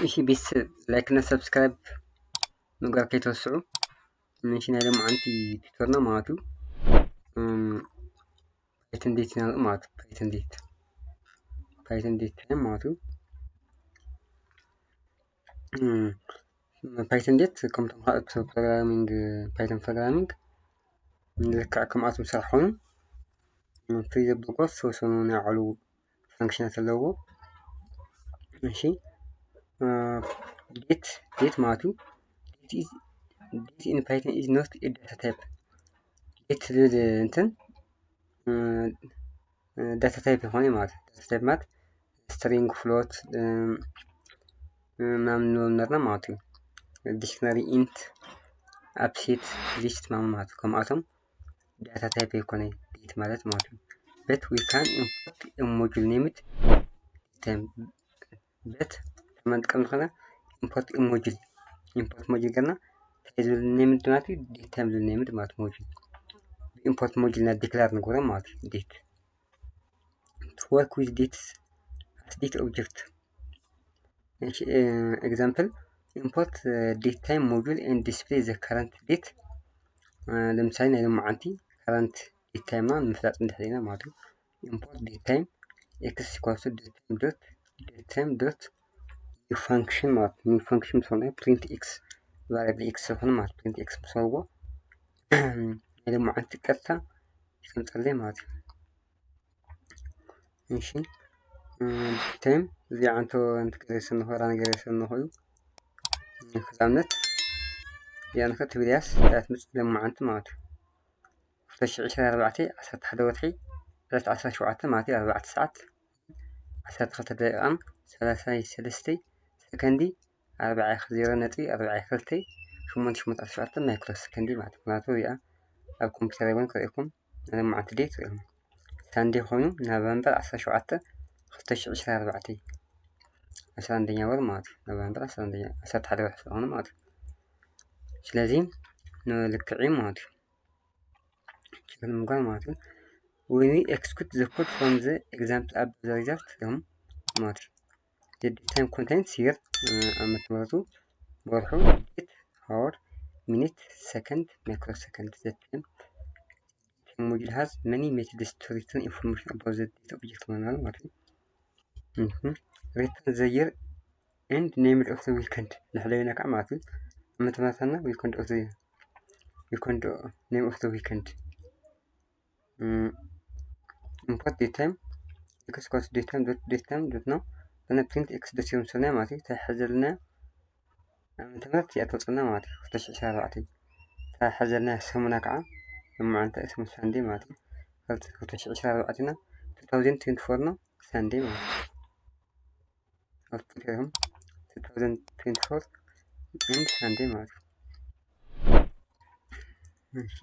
እሺ ቤተሰብ፣ ላይክ እና ሰብስክራይብ ምግባር ከይትረስዑ። እሺ ናይ ሎማዓንቲ ቲቶርና ማለት እዩ። ፓይተን ዴት ኢና ማለት እዩ። ፓይተን ዴት ፓይተን ዴት ታይም ማለት እዩ። ፓይተን ዴት ከምቶም ካልኦት ፕሮግራሚንግ፣ ፓይተን ፕሮግራሚንግ ልክዕ ከምኣቶም ስራሕ ኮይኑ፣ ፕሪዘብል ኮስት ዝተወሰኑ ናይ ባዕሉ ፈንክሽናት ኣለዎ። እሺ ዴት ዴት ማለት እዩ። Date in Python is not a data type። ዴት ዝብል እንትን ዳታ ታይፕ ይኾነ ማለት እዩ። ዳታ ታይፕ ማለት ስትሪንግ፣ ፍሎት ምናምን ንብሎም ነርና ማለት እዩ። ዲክሽነሪ፣ ኢንት፣ ኣፕሴት፣ ሊስት ምናምን ማለት እዩ። ከምኣቶም ዳታ ታይፕ ኣይኮነ ዴት ማለት ማለት እዩ። But we can import a module named time። But ከመንጥቀም ንኽእል ኢምፖርት ሞጁል ኢምፖርት ሞጁል ገርና እንታይ ዝብል ኔምድ ማለት እዩ። ዴት ታይም ዝብል ኔምድ ማለት ሞጁል ኢምፖርት ሞጁል ና ዲክላር ንግበሮ ማለት እዩ። ዴት to work with dates as date object። Example import date time module and display the current date። ለምሳሌ ናይ ሎማዓንቲ current date time ና ንምፍላጥ እንድሕር ኢና ማለት እዩ። Import date time x equals to date time dot date time dot new function ማለት new function ምስ ኾነ print x variable x ዝኾነ ማለት print x ምስ ኾንዎ ናይ ሎማዓንቲ ቀጥታ ከምፀለይ ማለት እዩ። እሺ date time እዚኣ ዓንቶ እንትገረሰ ንኽእላ ነገረሰ ንኽእዩ ንኣብነት እዚኣ ንኸ ትብልያስ እዚኣት ምፅእ ሎማዓንቲ ማለት እዩ። ክልተ ሽሕ ዕስራን ኣርባዕተ ዓሰርተ ሓደ ወርሒ ዕለት ዓሰርተ ሸውዓተ ማለት እዩ ኣርባዕተ ሰዓት ዓሰርተ ክልተ ደቂቓን ሰላሳ ሰለስተ ሰከንዲ ኣርባዓ ዜሮ ነጥቢ ኣርባዓ ክልተ ሸሞንተ ሸሞንተ ዓሰርተ ሸውዓተ ማይክሮ ሰከንዲ ማለት እዩ። ምክንያቱ እዚኣ ኣብ ኮምፒውተር ይኹን ክርእየኩም ናይ ሎማዓንቲ ዴት ርእዮም ሳንዴ ኮይኑ ኖቨምበር ዓሰርተ ሸውዓተ ክልተ ሽሕ ዕስራን ኣርባዕተ ዓሰርተ ሓደኛ ወር ማለት እዩ። ኖቨምበር ዓሰርተ ሓደኛ ዓሰርተ ሓደ ወርሒ ስለሆነ ማለት እዩ። ስለዚ ንልክዕ እዩ ማለት እዩ። ችግር ምጓል ማለት እዩ። When we execute the code from the example above the result እዮም ማለት እዩ። The date time contains year ዓመተ ምህረቱ፣ ወርሑ፣ date፣ hour፣ minute፣ second፣ microsecond። The time module has many methods to return information about the date object ማለት እዩ። Return the year and name of the weekend ንሕለዩና ከዓ ማለት እዩ። ዓመተ ምህረትና weekend of the weekend name of the weekend። Import date time x equals date time dot date time dot ነው። ብነ print x dot የምስልና ማለት እዩ። እንታይ ሓዘልና ዓመተ ምህረት እዚኣ ተውፅና ማለት እዩ። ክልተ ሽሕ ዕስራን ኣርባዕተን እንታይ ሓዘልና ሰሙና ከዓ ሎማዓንቲ ሰሙን ሳንዴ ማለት እዩ። ክልተ ሽሕ ዕስራን ኣርባዕተን ና two thousand twenty four ነው ሳንዴ ማለት እዩ። Output ኢኹም two thousand twenty four and ሳንዴ ማለት እዩ። እሺ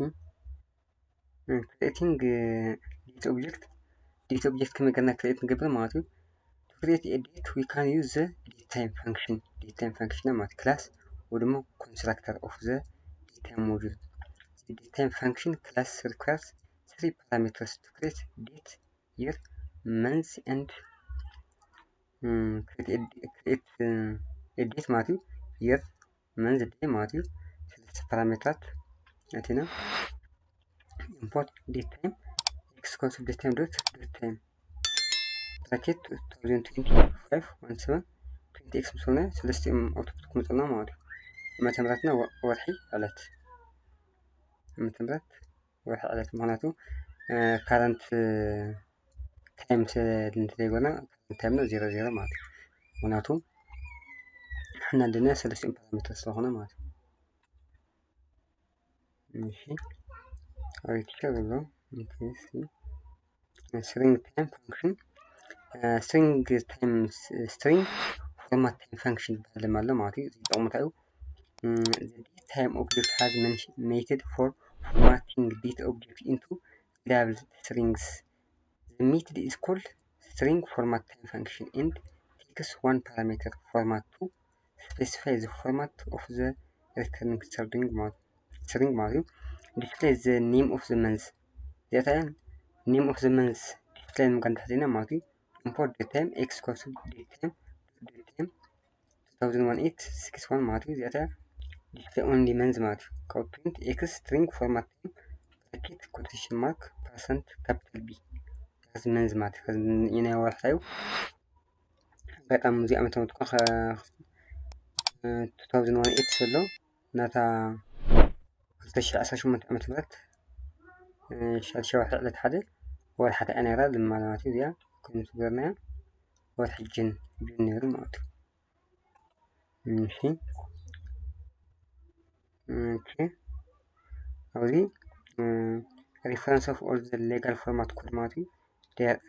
creating date object date object ከመይ ጌርና create ንገብር ማለት እዩ። To create a date we can use the date time function date time function ማለት class ወይ ድማ constructor of the date time module። Date time function class requires three parameters to create date year month and create date ማለት እዩ። Year month day ማለት እዩ። ሰለስተ ፓራሜትራት ኣቲና import date time x equals date time dot date time bracket two thousand twenty five one seven twenty x ምስ ኾነ ሰለስቲኦም ኣውቶቡት ክመፁና ማለት እዩ። ዓመተ ምህረትና ወርሒ ዕለት ዓመተ ምህረት ወርሒ ዕለት ምክንያቱ current time ስለእንተዘይጎና time ና ዜሮ ዜሮ ማለት እዩ። ምክንያቱ ሕና ድና ሰለስቲኦም ፓራሜትር ስለኾነ ማለት እዩ። እሺ ኣሪትሻ ዘሎ string time function string time string format time function ይበሃል ኣሎ ማለት እዩ። እዚ ጥቕሙ እንታይ እዩ? The date time object has method for formatting date object into reliable strings. The method is called string format time function and takes one parameter format to specify the format of the returning string ማለት string ማለት እዩ። Display the name of the month እዚኣታ name of the month display ንምኳን ተሕዚና ማለት እዩ። Import date time x equals date time date time two thousand one eight six one ማለት እዩ። እዚኣታ display only month ማለት እዩ። ካብ print x string format time bracket quotation mark percent capital B እዚ month ማለት እዩ። እዚ ናይ ወርሒ እዩ። ኣጋጣሚ እዚ ዓመተ ምህረት እኮ ከ-፣ two thousand one eight ዘሎ ናታ ክልተ ሽሕ ዓሰርተ ሸሞንተ ዓመተ ምህረት፣ እ፣ ሻድሻይ ወርሒ ዕለት ሓደ ወርሒ እንታይ እያ ነይራ ድማ ማለት እዩ። እዚኣ ከም ዝገርናያ ወርሒ ጅን፣ ጁን ነይሩ ማለት እዩ። እሺ። ኦኬ። ኣብዚ፣ እ፣ reference of all the legal format code ማለት እዩ። ዳይረ-፣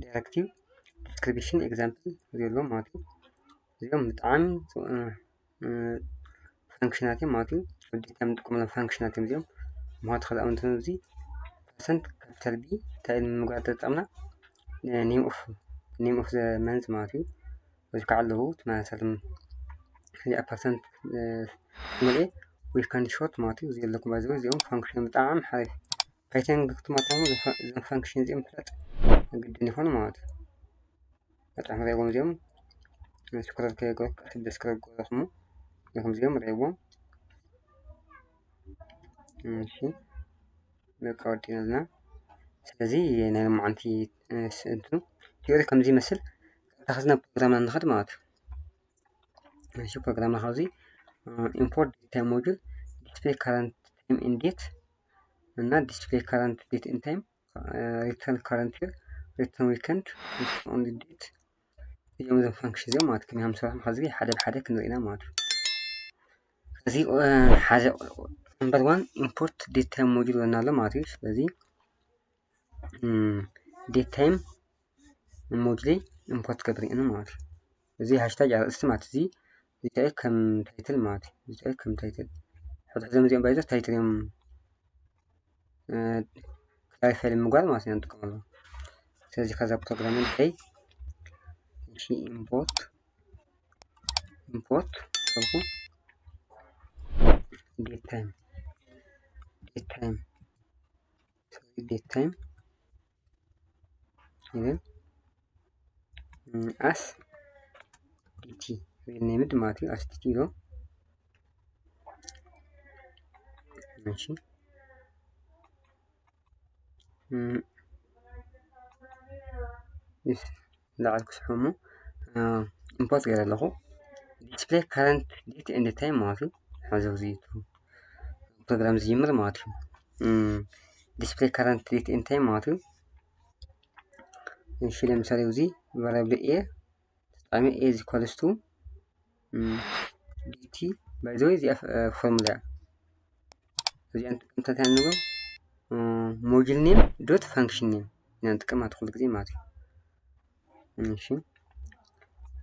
directive፣ description፣ example ዘሎ ማለት እዩ። እዚኦም ብጣዕሚ፣ እ፣ እ፣ function ኣት እዮም ማለት እዩ። ኣብ data ንጥቀመሎም function ኣት እዮም እዚኦም። ምኽንያቱ ካልእ ኣብነት እዚ percent capital B እንታይ ንምግባር ተጠቀምና? Name of፣ name of the month ማለት እዩ። እዚ ከዓ ኣለዉ ተመሳሳሊ እዚኣ percent፣ እ፣ ምልኤ we can short ማለት እዩ። እዚ ዘለኩም ባይዘው እዚኦም function ብጣዕሚ ሓሪፍ። Python ክትማታሙ እዞም function እዚኦም ፍለጥ ግድን ይኾኑ ማለት እዩ። በጣም ሬቦም እዚኦም ስክሮል ከየገርኩ ቀስ ኢለ ስክሮል ገረኹሞ። እዚኦም እዚኦም ሬቦም። እሺ፣ በቃ ወዲናልና። ስለዚ ናይ ሎማዓንቲ፣ እ፣ ስ-፣ እንትኑ ቲዮሪ ከምዚ ይመስል። ቀጥታ ክዝና ፕሮግራምና ንኸድ ማለት እዩ። እሺ፣ ፕሮግራምና ካብዚ፣ እ፣ import data module፣ display current time and date እና display current date and time፣ እ፣ return current year፣ return weekend፣ return only date፣ እዚኦም እዞም function እዚኦም ማለት ከመይ ከም ዝሰርሑ ካብዚ ሓደ ብሓደ ክንርኢ ኢና ማለት እዩ። እዚ፣ እ፣ ሓደ number one import date time module ወና ኣሎ ማለት እዩ። ስለዚ፣ እም፣ date time module import ገብር ኢና ማለት እዩ። እዚ ሃሽታግ ኣርእስቲ ማለት እዚ፣ እዚ እንታይ ከም title ማለት እዩ። እዚ እንታይ ከም title። ሕድሕዶም እዚኦም ባይዞ title እዮም፣ እ፣ clarify ንምግባር ማለት ኢና ንጥቀመሉ። ስለዚ ከዛ ፕሮግራም እንታይ፣ እሺ፣ import፣ import፣ ተልኩ፣ date time፣ date time፣ ስለዚ date time፣ ኢለን፣ እም፣ as dt፣ real name ማለት እዩ፣ as dt ኢሎ። እሺ። እም፣ እስ-፣ ላዕሊ ክስሕሙ፣ እ፣ import ገይረ ኣለኹ። Display current date and time ማለት እዩ። ሕዚ እዚ ፕሮግራም ዝጅምር ማለት እዩ። እም፣ display current date and time ማለት እዩ። እሺ፣ ለምሳሌ እዚ variable a ተጠቃሚ፣ a is equals to፣ እም፣ dt፣ by the way፣ እዚኣ ፍ-፣ እ፣ ፎርሙላ እያ። እዚኣ ንጥቀም እንታይ ንብሎ? እ፣ module name dot function name ኢና ንጥቀም ኣብቲ ኩሉ ግዜ ማለት እዩ። እሺ፣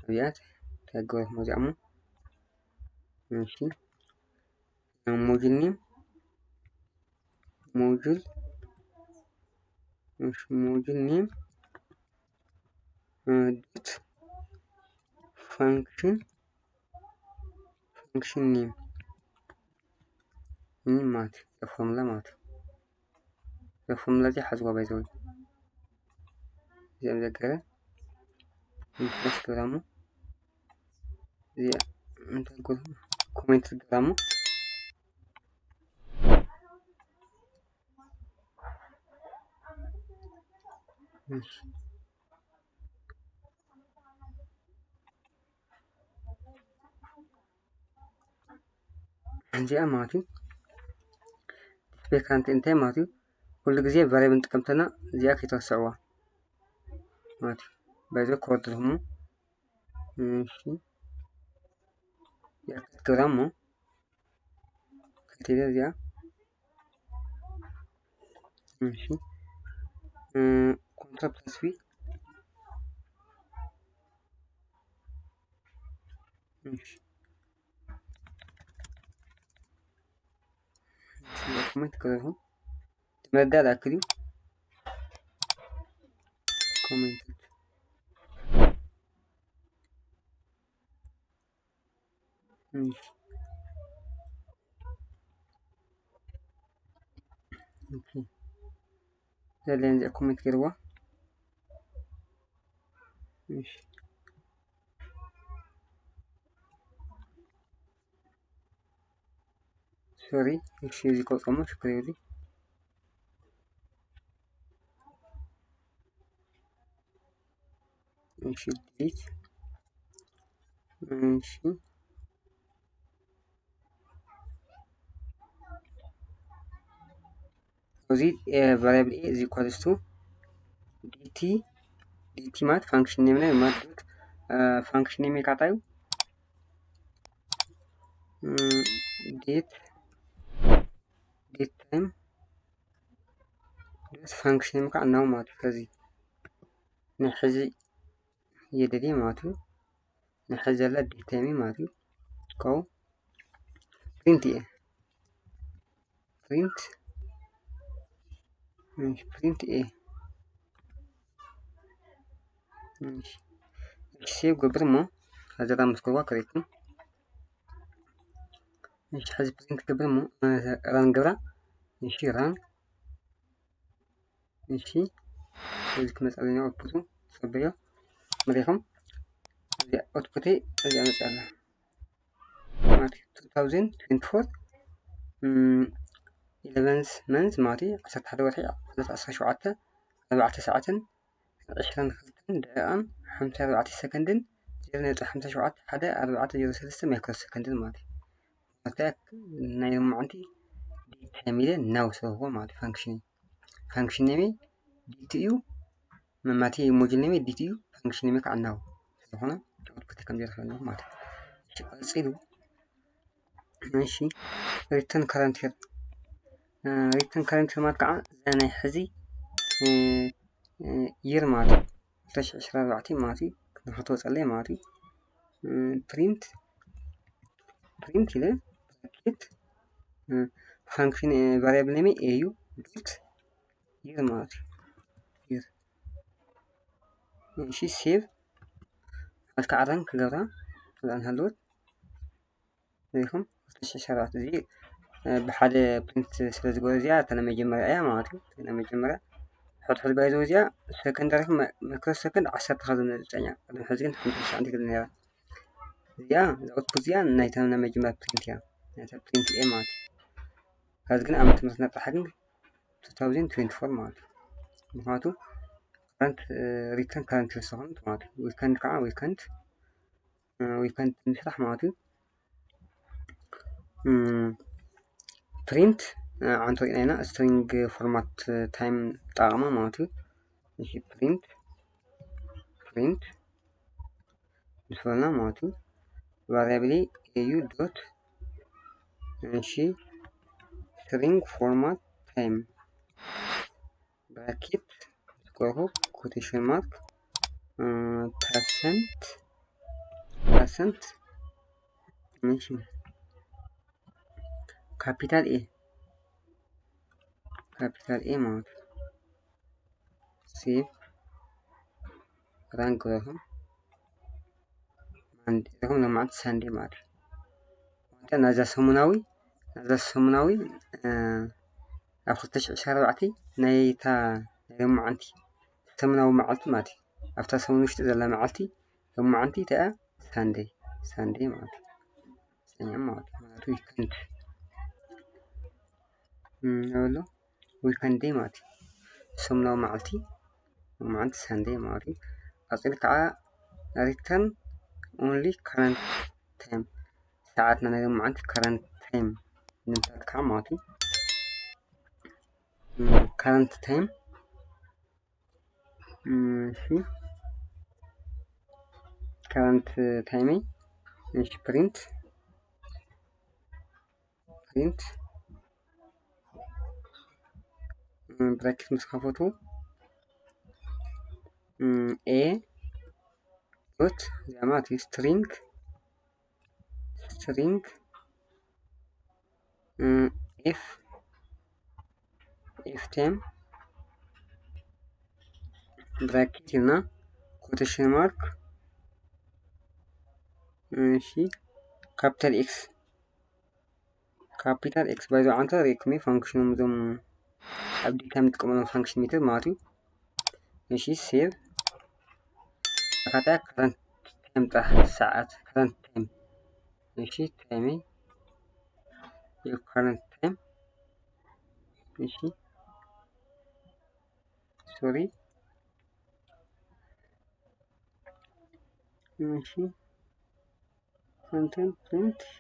እዚኣ ተገበርኩ እዚኣ እሞ፣ እሺ፣ module name፣ module፣ እሺ፣ module name፣ እ፣ dot function፣ function name፣ name ማለት እዩ፣ ፎርሙላ ማለት እዩ። ፎርሙላ እዚ ሓዝዋ ባይዘው እዚኦም ዘገረ ኢንተረስት ግራሙ እዚኣ እንታይ ጎ-፣ ኮሜንት ግራሙ እሺ። እዚኣ ማለት እዩ። display current እንታይ ማለት እዩ? ኩሉ ግዜ ቫሪያብል ንጥቀም ተለና እዚኣ ከይትረስዕዋ ማለት እዩ። በዚ ኮድ ኣለኹሞ። እሺ። እዚኣ ክትገብራ እሞ ክትሄደ እዚኣ። እሺ። እ፣ ኮንትሮል ፕላስ ቪ። እሺ። እሺ፣ ኮሜንት ክረኹ። ትመዳ ላክልዩ። ኮሜንት። እሺ። ኦኬ። ዘለኒ እዚኣ ኮሜንት ገይርዋ። እሺ። ሶሪ፣ እሺ፣ እዚ ከውፅኦ እሞ ሽክር የብሉን። እሺ፣ ዲሊት። እሺ፣ እዚ ቫሪያብል ኤ እዚ ኢኳልስ ቱ ዲቲ፣ ዲቲ ማለት ፋንክሽን ኔም ናይ ማለት ፋንክሽን ኔም ካታዩ ዴት ዴት ታይም ዴት ፋንክሽን ኔም ከዓ ናው ማለት እዩ። ከዚ ናይ ሕዚ የደልየ ማለት እዩ። ናይ ሕዚ ዘላ ዴት ታይም ማለት እዩ። ከው ፕሪንት እየ ፕሪንት ፕሪንት ኤ። እሺ፣ ሴቭ ገብር እሞ ሀዘራ መስኮባ ክሬት ነው። እሺ፣ ሕዚ ፕሪንት ገብር እሞ ራን ገብራ። እሺ፣ ራን። እሺ፣ እዚ ክመፀልና ኦፕቱ ሰበዮ መሪኹም እዚ ኦትፑቴ እዚ ኣመፅኣላ ማለት እዩ። two thousand twenty-four eleventh month ማለት እዩ። ዓሰርተ ሓደ ወርሒ ዕለት ዓሰርተ ሸውዓተ ኣርባዕተ ሰዓትን ዕስራን ክልተን ደቂቓን ሓምሳ ኣርባዕተ ሰከንድን ዜሮ ነጥቢ ሓምሳ ሸውዓተ ሓደ ኣርባዕተ ዜሮ ሰለስተ ማይክሮ ሰከንድን ማለት እዩ። ማለት ናይ ሎማዓንቲ ዴት ታይም ኢለ ናው ስለዝኾ ማለት ፋንክሽን ፋንክሽን ኔም ዲቲ እዩ። መማቲ ሞጁል ኔም ዲቲ እዩ። ፋንክሽን ኔም ከዓ ናው ስለዝኾነ ኣውትፑት ከም ዝረኸበ ማለት እዩ። እሺ፣ ቀፂሉ እሺ፣ ሪተርን ከረንት ይር ሪተርን ከረንት ይር ማለት ከዓ እዛ ናይ ሕዚ ይር ማለት እዩ። ክልተ ሽሕ ዕስራን ኣርባዕተን ማለት እዩ። ክንክተወፀለይ ማለት እዩ። ፕሪንት ፕሪንት ኢለ ብራኬት ፋንክሽን ቫሪያብል ኔም ኤዩ ዶት ይር ማለት እዩ። ይር እሺ፣ ሴቭ ኣልካ ዓራን ክገብራ ክልኣን ሃለወት ሪኹም ክልተ ሽሕ ዕስራን ኣርባዕተን እዚ ብሓደ ፕሪንት ስለ ዝገበረ እዚኣ እታ ናይ መጀመርያ እያ ማለት እዩ። እታ ናይ መጀመርያ ሕድሕድ ባይዘው እዚኣ ሰከንድ ሪኹም ማይክሮ ሰከንድ ዓሰርተ ካብ ዝመፅእ እያ። ቅድሚ ሕዚ ግን ሓሙሽተ ሰዓት ትግል ነይራ። እዚኣ እዛ ኣውትፑት እዚኣ ናይታ ናይ መጀመርያ ፕሪንት እያ። ናይታ ፕሪንት ኤ ማለት እዩ። ካብዚ ግን ኣብ ትምህርትና ጥራሕ ግን two thousand twenty-four ማለት እዩ። ምክንያቱ ከረንት ሪተርን ከረንት ስለዝኾነ ማለት እዩ። ዊከንድ ከዓ ዊከንድ ዊከንድ ምስራሕ ማለት እዩ። ፕሪንት ዓንቶ ኢና ኢና ስትሪንግ ፎርማት ታይም ጠቃማ ማለት እዩ። እሺ፣ ፕሪንት ፕሪንት ምስ በልና ማለት እዩ። ቫሪያብል ኤዩ ዶት እሺ፣ ስትሪንግ ፎርማት ታይም ብራኬት ስኮርኩ ኮቴሽን ማርክ ፐርሰንት ፐርሰንት እሺ፣ ካፒታል ኤ ካፒታል ኤ ማለት ሴቭ ራን ግበርኩም። ማንዴ ኢኹም ሎማዓንቲ ሳንዴ ማለት እዩ። ማለት ናዛ ሰሙናዊ ናዛ ሰሙናዊ ኣብ ክልተ ሽሕ ዕስራን ኣርባዕተን ናይታ ናይ ሎማዓንቲ ሰሙናዊ መዓልቲ ማለት እዩ። ኣብታ ሰሙን ውሽጢ ዘላ መዓልቲ ሎማዓንቲ እቲኣ ሳንዴ ሳንዴ ማለት እዩ። ሰኞ ማለት እዩ። ማለት ዊከንድ ንበሎ ዊከንድ ዴይ ማለት እዩ። ሰሙናዊ መዓልቲ ሎማዓንቲ ሳንዴ ማለት እዩ። ቀፂሉ ከዓ ሪተርን ኦንሊ ከረንት ታይም ሰዓትና ናይ ሎማዓንቲ ከረንት ታይም ንምታት ከዓ ማለት እዩ። ከረንት ታይም እሺ ከረንት ታይመይ እሺ ፕሪንት ፕሪንት ብራኬት ምስ ከፈቱ ኤ ዶት እዚኣ ማለት እዩ ስትሪንግ ስትሪንግ ኤፍ ኤፍ ታይም ብራኬት ኢልና ኮቴሽን ማርክ እሺ ካፒታል ኤክስ ካፒታል ኤክስ ባይዞ ዓንተ ሪኩሚ ፋንክሽኖም እዞም ኣብ ዴታ ንጥቀመሎም ፋንክሽን ሜተድ ማለት እዩ። እሺ ሴቭ ካታ ከረንት ታይም ጥራሕ ሰዓት ከረንት ታይም እሺ ታይም your current time እሺ sorry እሺ content print እሺ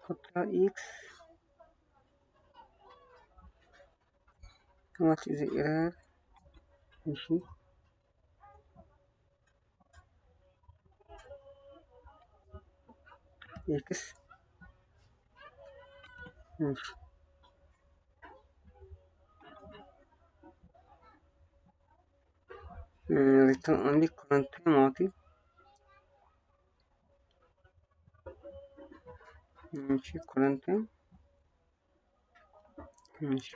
capital X what is the error እሺ X እሺ return only current time ማለት እዩ። እሺ current time እሺ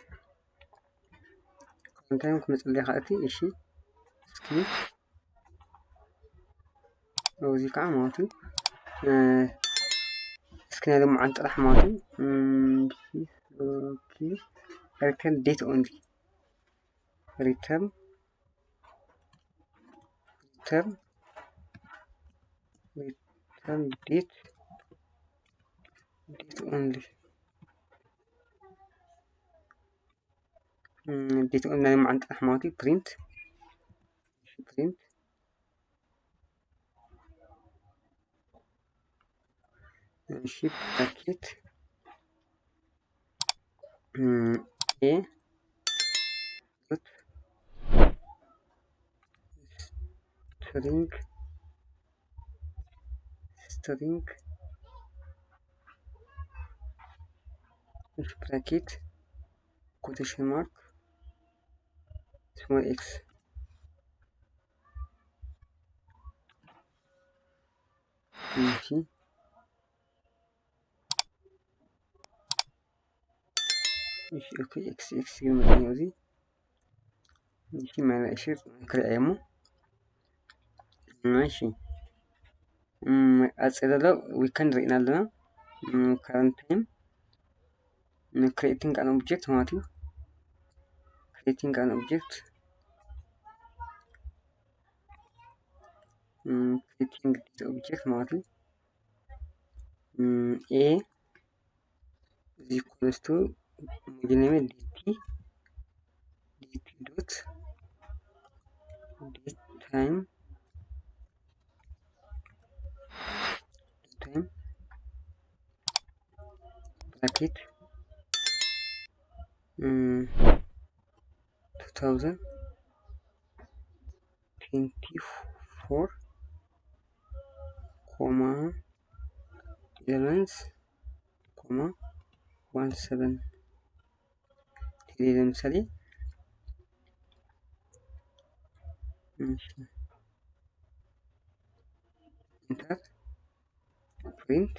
current time ክመፅለይ ከኣቲ እሺ እስኪ ኣብዚ ከዓ ማለት እዩ እስኪ ናይ ልምዓን ጥራሕ ማለት እዩ return date only return return return date date only date only ናይ ልምዓን ጥራሕ ማለት እዩ print print እሺ bracket A dot string string bracket quotation mark small x እሺ እሺ ኦኬ ኤክስ ኤክስ ግን መጠን እዚ እሺ ማይና እሺ ክሪያ እሞ እሺ ቀፂ ዘሎ weekend ርኢና ኣለና current time creating an object ማለት እዩ creating an object creating this object ማለት እዩ a is equals to module name dt dt dot date time time bracket um, two thousand twenty-four comma eleventh comma one seven ለምሳሌ enter print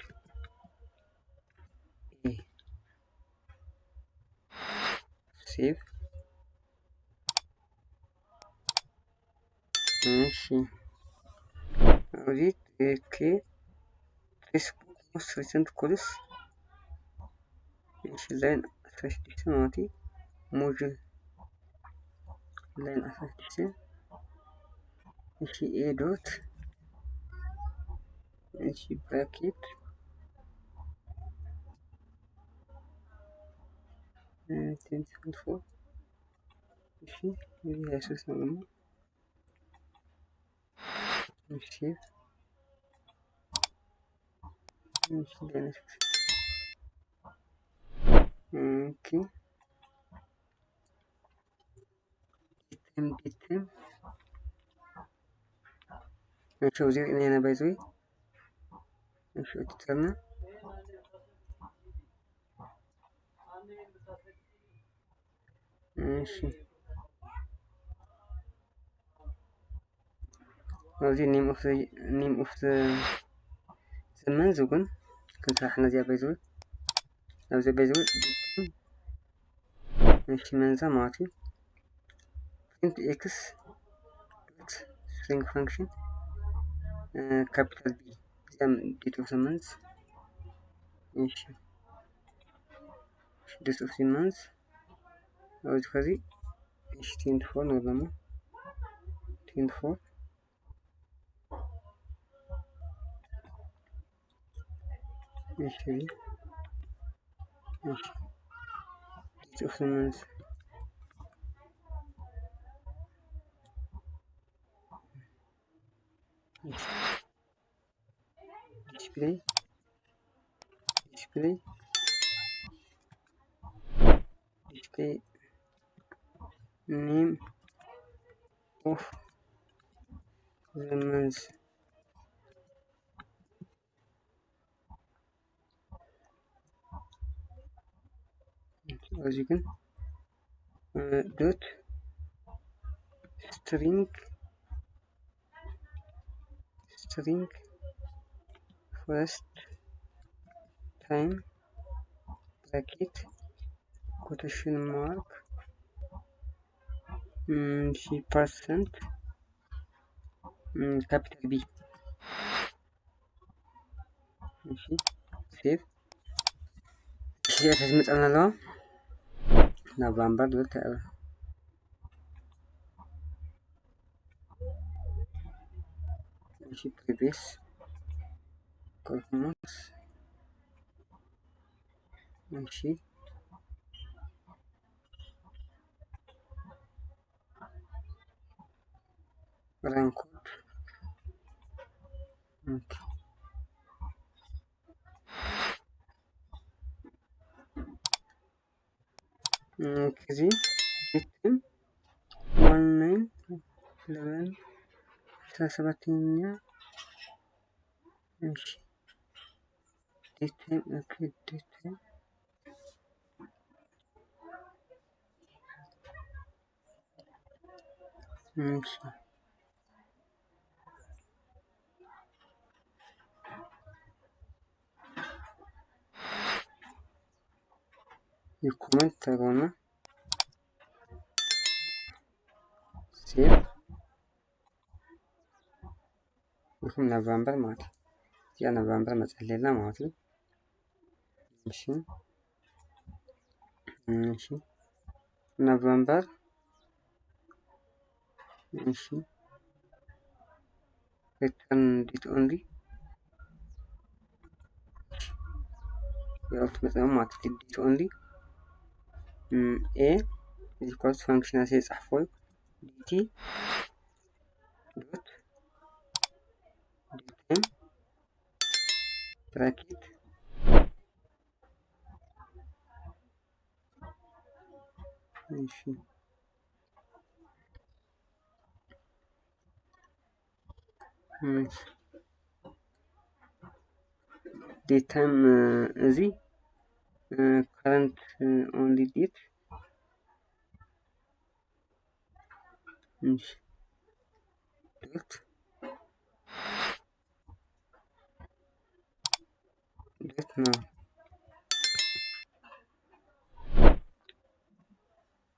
a save እሺ ኣብዚ ኦኬ Facebook most recent calls እሺ line አስራ ስድስት ማለት module line አስራ ስድስት እሺ a dot እሺ bracket twenty twenty-four እሺ እዚ ሃያ ሶስት ነው ደግሞ እሺ እሺ ኦኬ ዲቴም ዲቴም እሺ እዚኦ ኢና ኢና ባይዘይ እሺ እትተና እሺ ኣብዚ name of the name of the the month እውን ክንስራሕ ነዚኣ ባይዘይ ኣብዚ ባይዘይ እሺ መንዛ ማለት እዩ print x dot string function capital B እዚኣ date of the month እሺ date of the month ኣብዚ ከዚ እሺ twenty-four ነው ደግሞ twenty-four እሺ እሺ date of the month display display display name of the month እዚ ግን dot string string first time bracket quotation mark እሺ percent capital B እሺ save እሺ እዚኣ ትመፀና ኣለዋ November ዝብል እሺ previous columns እሺ run code okay እዚ date time one nine eleven አስራ ሰባተኛ እሺ date time okay date time እሺ comment ተገና save ይኹም November ማለት እዩ። እዚኣ November መፀለና ማለት እዩ። እሺ እሺ November እሺ return date only ያው ትመጣው ማለት date only a is equals function as የጻፈው dt dot date time bracket እሺ እሺ date time እዚ current only date እሺ date date ነው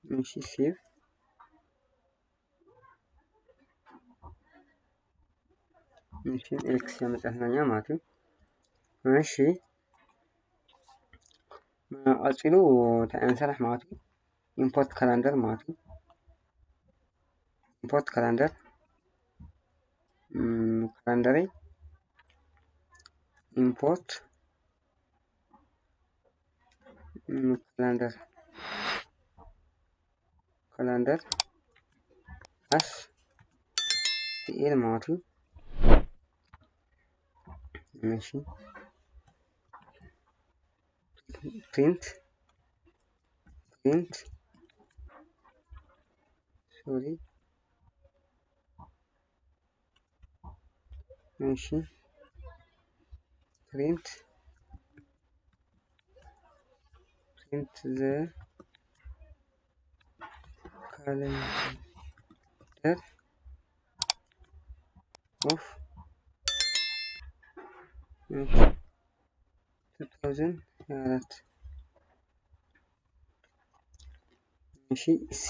እሺ save እሺ x ያመጣልናኛ ማለት ነው። እሺ ቀፂሉ እንታይ እንሰራሕ ማለት ነው። import calendar ማለት ነው። import calendar calendar import calendar calendar as stl ማለት እዩ። እሺ print print sorry እሺ print print the calendar of two thousand አራት እሺ c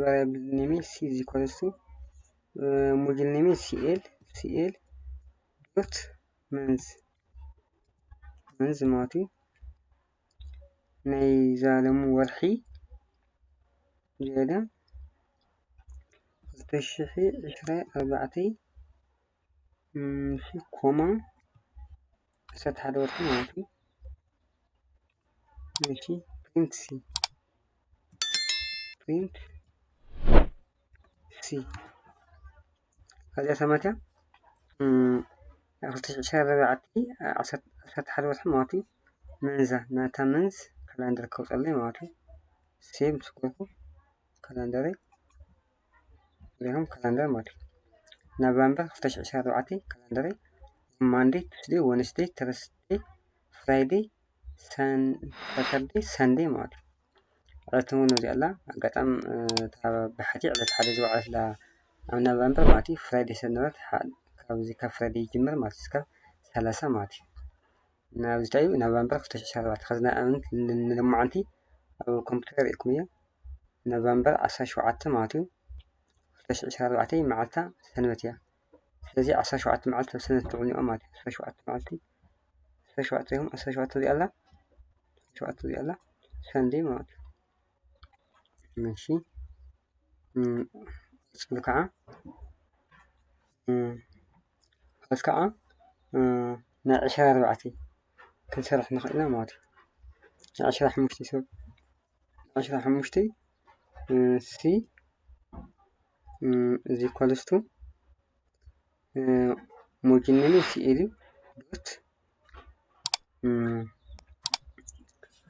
variable name c is equals to module name cl cl dot month month ማለት እዩ ናይ ዛለሙ ወርሒ ጀለ ክልተ ሽሕ ዕስራ ኣርባዕተ ኮማ ዓሰርተ ሓደ ወርሒ ማለት እዩ። እሺ፣ ፕሪንት ሲ፣ ፕሪንት ሲ። ከዚኣ ሰማትያ ክልተ ሽሕ ዕስራን ኣርባዕተን ዓሰርተ ሓደ ወርሒ ማለት እዩ። መንዛ ናታ መንዝ ካላንደር ከውፀለይ ማለት እዩ። ሴም ስኮርኩ ካላንደረይ ሪኹም ካላንደር ማለት እዩ። ናቫምበር ክልተ ሽሕ ዕስራን ኣርባዕተን ካላንደረይ ማንዴ፣ ቱስዴ፣ ወንስዴ፣ ተርስዴ፣ ፍራይዴ፣ ሳተርዴ፣ ሰንዴ ማለት እዩ። ዕለቶም እውን እዚኣ ኣላ። ኣጋጣሚ እታ ብሓቲ ዕለት ሓደ ዝወዓለት ኣብ ናቫምበር ማለት እዩ። ፍራይዴ ሰብ ነበረት። ካብዚ ካብ ፍራይዴ ይጅምር ማለት እዩ። እስካብ ሰላሳ ማለት እዩ። ናብዚ እንታይ እዩ? ናቫምበር ክልተ ሽሕ ዕስራን ኣርባዕተን ከዚ ንኣብነት ንልማዓንቲ ኣብ ኮምፒውተር ርኢኩም እየ። ናቫምበር ዓሰርተ ሸውዓተ ማለት እዩ። ክልተ ሽሕ ዕስራን ኣርባዕተን መዓልታ ሰንበት እያ። ስለዚ ዓሰርተ ሸውዓተ መዓልቲ ኣብ ሰንበት ትዕንኦ ማለት እዩ። ዓሰርተ ሸውዓተ መዓልቲ፣ ዓሰርተ ሸውዓተ ይኹን፣ ዓሰርተ ሸውዓተ እዚኣ ኣላ፣ ዓሰርተ ሸውዓተ እዚኣ ኣላ፣ ሰንዴ ማለት እዩ። እሺ፣ እም፣ ቀጽሉ ከዓ፣ እም፣ ከዚ ከዓ፣ እም፣ ናይ ዕስራን ኣርባዕተን ክንሰርሕ ንኽእል ኢና ማለት እዩ። ናይ ዕስራን ሓሙሽተን ሰብ፣ ዕስራን ሓሙሽተን፣ እም፣ ሲ፣ እም፣ እዚ ኢኳልስ ቱ፣ እ፣ ሞጅነኒ ስኢሉ ዶት፣ እም፣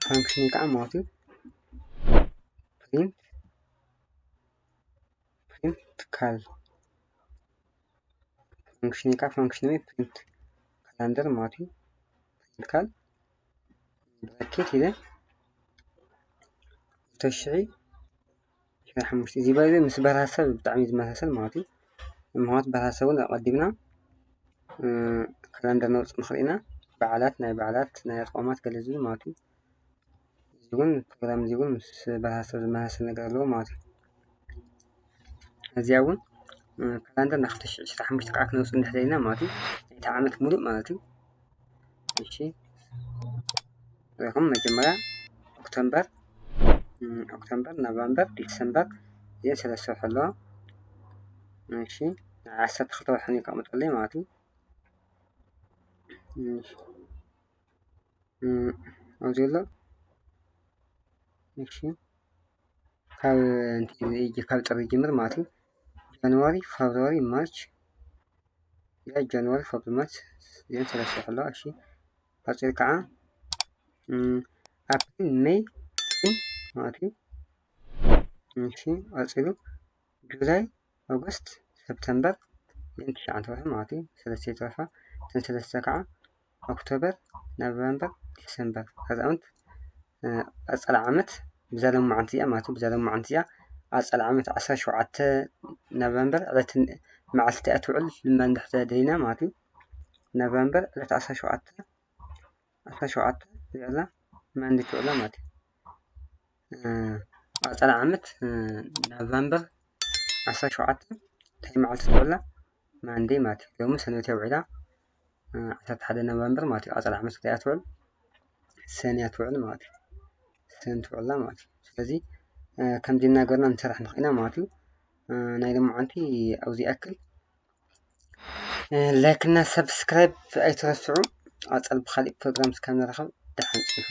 ፋንክሽን ከዓ ማለት እዩ። ፕሪንት፣ ፕሪንት ካል ፋንክሽን ከዓ ፋንክሽን ወይ ፕሪንት ካላንደር ማለት እዩ። ፕሪንት ካል ብራኬት ኢለ ክልተ ሽሕ ዕስራን ሓሙሽተን። እዚ ባይዘ ምስ በርሃ ሰብ ብጣዕሚ ዝመሳሰል ማለት እዩ። ምኽንያቱ በርሃ ሰብ እውን ኣቐዲምና፣ እ፣ ካላንደር ነውፅእ ንኽእል ኢና። በዓላት፣ ናይ በዓላት፣ ናይ ኣፅዋማት ገለ ዝብል ማለት እዩ። እዚ እውን ፕሮግራም እዚ እውን ምስ በርሃ ሰብ ዝመሳሰል ነገር ኣለዎ ማለት እዩ። እዚኣ እውን፣ እ፣ ካላንደር ናይ ክልተ ሽሕ ዕስራን ሓሙሽተን ከዓ ክነውፅእ እንድሕር ደሊና ማለት እዩ። ናይቲ ዓመት ሙሉእ ማለት እዩ። እሺ፣ ሪኹም መጀመርያ ኦክቶምበር፣ እም፣ ኦክቶምበር፣ ኖቨምበር፣ ዲሰምበር እዚአን ሰለስተ ወርሒ ኣለዋ። እሺ፣ ናይ ዓሰርተ ክልተ ወርሒ እዩ ከቕምጠለይ ማለት እዩ። እሺ፣ እም፣ ኣብዚ ኣሎ። እሺ፣ ካብ፣ ካብ ጥሪ ይጅምር ማለት እዩ። ጃንዋሪ፣ ፌብሩዋሪ፣ ማርች፣ ያ ጃንዋሪ፣ ፌብሩዋሪ፣ ማርች እዚአን ሰለስተ ወርሒ ኣለዋ። እሺ፣ ቀፂሉ ከዓ፣ እም፣ ኣፕሪል፣ ሜይ፣ ጁን ማለት እዩ። እሺ፣ ቀፂሉ ጁላይ፣ ኦገስት፣ ሰፕተምበር እዚአን ትሽዓተ ወርሒ ማለት እዩ። ሰለስተ ይተርፋ። እተን ሰለስተ ከዓ ኦክቶበር፣ ኖቨምበር፣ ዲሰምበር። ከዚ ዓመት፣ እ፣ ቀፃሊ ዓመት ብዛ ሎማዓንቲ እዚኣ ማለት እዩ። ብዛ ሎማዓንቲ እዚኣ ቀፃሊ ዓመት ዓሰርተ ሸውዓተ ኖቨምበር ዕለት መዓልቲ እያ ትውዕል ድማ እንድሕር ደሊና ማለት እዩ። ኖቨምበር ዕለት ዓሰርተ ሸውዓተ፣ ዓሰርተ ሸውዓተ እዚኣ ኣላ ማንዴ ትውዕላ ማለት እዩ። እ፣ ቀፃሊ ዓመት፣ እ፣ ኖቨምበር ዓሰርተ ሸውዓተ እንታይ መዓልቲ ትውዕላ? ማንዴ ማለት እዩ። ሎሚ ሰንበት እያ ውዒላ፣ እ፣ ዓሰርተ ሓደ ኖቨምበር ማለት እዩ። ቀፃሊ ዓመት እንታይ እያ ትውዕል? ሰን እያ ትውዕል ማለት እዩ። ሰን ትውዕላ ማለት እዩ። ስለዚ፣ እ፣ ከምዚ እናገርና ንሰርሕ ንኽእል ኢና ማለት እዩ። እ፣ ናይ ሎማዓንቲ ኣብዚ ያክል። እ፣ ላይክ እና ሰብስክራይብ ኣይትረስዑ። ቀፃሊ ብካሊእ ፕሮግራም እስካብ ንራኸብ ደሓን ፅንሑ።